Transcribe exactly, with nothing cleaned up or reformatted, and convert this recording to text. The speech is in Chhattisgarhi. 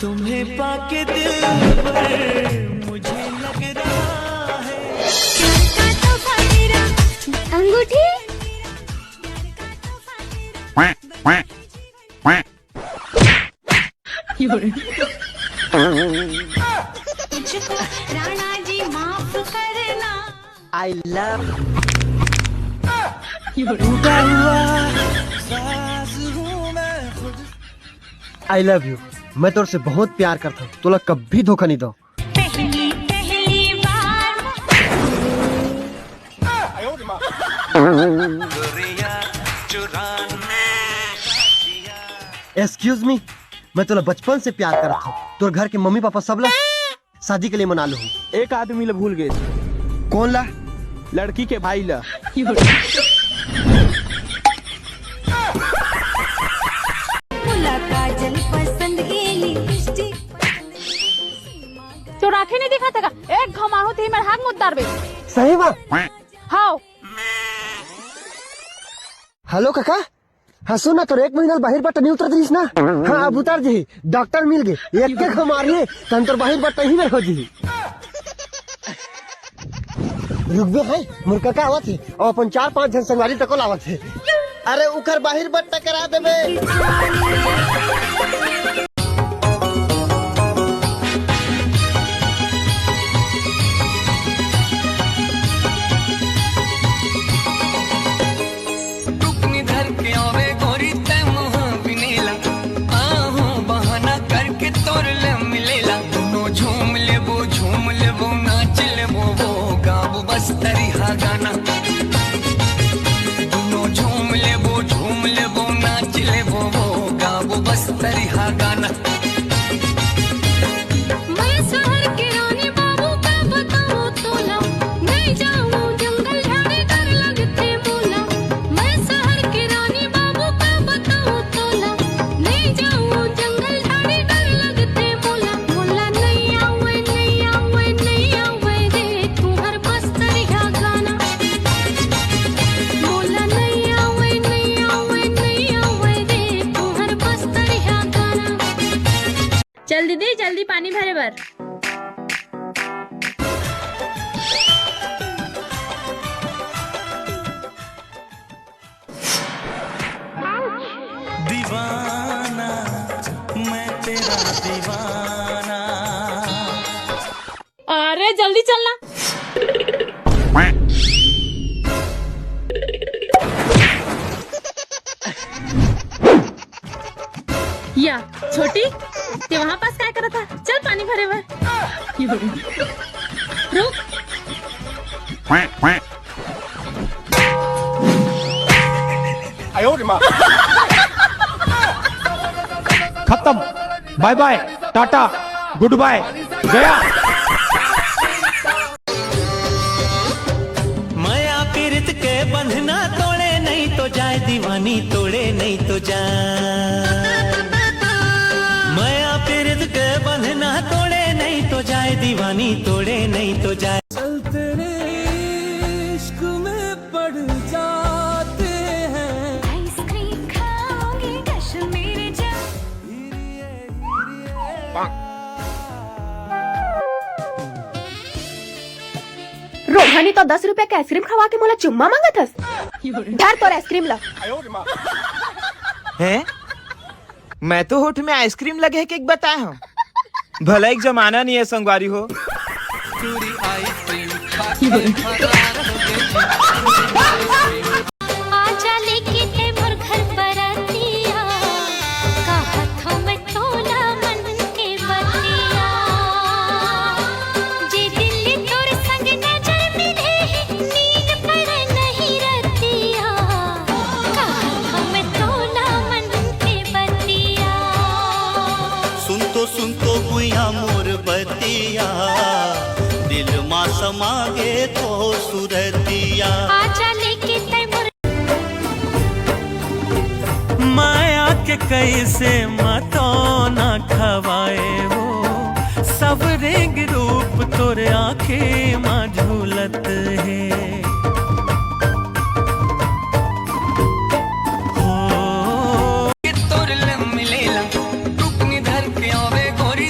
तुम्हें पाके दिल पर मुझे लग रहा है। अंगूठी। मुझको राणा जी माफ करना। I love। टूटा हुआ सास हूँ मैं खुद। I love you। मैं तोर से बहुत प्यार करता हूँ, तोला कभी धोखा नहीं दो। पहली पहली बार। Excuse me, मैं तोला बचपन से प्यार करत हूँ। तोर घर के मम्मी पापा सब ला शादी के लिए मना लो। एक आदमी ला भूल गए। कौन ला? लड़की के भाई ला। मुला काजल पसंद, ये लिपस्टिक पसंद। तोर आँखें नहीं दिखा था का? एक घमाहू थी मेरे हाथ मुद्दार बे। सही बात। हाँ। हेलो काका, हाँ सुन ना, तोर एक महीना बाहिर बट्टा नहीं उतरत रहिस ना? हाँ, अब उतर जी, डॉक्टर मिल गए, एक के घमार ले, तन तोर बाहिर बट्टा ही में हो जी। रुकबे है, मोर काका आवत हे, अउ अपन चार पांच झन संगवारी तको लावत हे। अरे उखर बाहिर बट्टा करा देबे। टुकनी धर के आवे गोरी तै मुहा बिनेला, आहू बहाना करके तोर ले मिलेला। दोनों झूम लेबो, झूम लेबो, नाच लेबो, वो गाबो बस तरिहा गाना। दोनों झूम लेबो, झूम लेबो, नाच लेबो, वो गाबो बस तरिहा गाना। मैं शहर के रानी बाबू का बताऊं तोला, नहीं जाऊं जंगल झाड़ी डर लगथे मोला। मैं शहर के रानी बाबू का बताऊं तोला, नहीं जाऊं जंगल झाड़ी डर लगथे मोला। मोला नहीं आवे, नहीं आवे, नहीं आवे रे तुहर बस तरिहा गाना। मोला नहीं आवे, नहीं आवे, नहीं आवे रे तुहर बस तरिहा गाना। चल दीदी, जल्दी पानी भरे बर। दीवाना, मैं तेरा दीवाना। अरे जल्दी चलना। या छोटी, ते वहां पास काय करत हा? चल पानी भरे बर। रुक। खत्म। बाय बाय, टाटा, गुड बाय, गया। मया पीरित के बंधना तोड़े नहीं तो जाए दीवानी, तोड़े नहीं तो जाए। मया पीरित के बंधना तोड़े नहीं तो जाए दीवानी, तोड़े नहीं तो जाए। चल तेरे इश्क में पड़ जाते हैं। आइसक्रीम खाओगे कश्मीर जा। रोहनी तो दस रुपया के आइसक्रीम खवा के मोला चुम्मा मांगत हस। धर तोर आइसक्रीम ला। हैं? मैं तो होठ में आइसक्रीम लगे है के बताए हूँ। भला एक जमाना नहीं है संगवारी हो। आजा लेके ते मोर घर बरतिया, कहत हूँ मैं तोला मन के बतिया। जे दिल्ली तोर संग नजर मिले, नींद पड़े नहीं रतिया, कहत हूँ मैं तोला मन के बतिया। सुन तो, सुन तो गुइया मोर बतिया, दिल मा समा गे तो सुरतिया। आजा लेके तै मोर माया के कैसे मतौना खवाए हो, सवरेंग रूप तोर आँखे मा झूलत हे। हो। तोर ले मिलेला, टुकनी धर के आवे गोरी।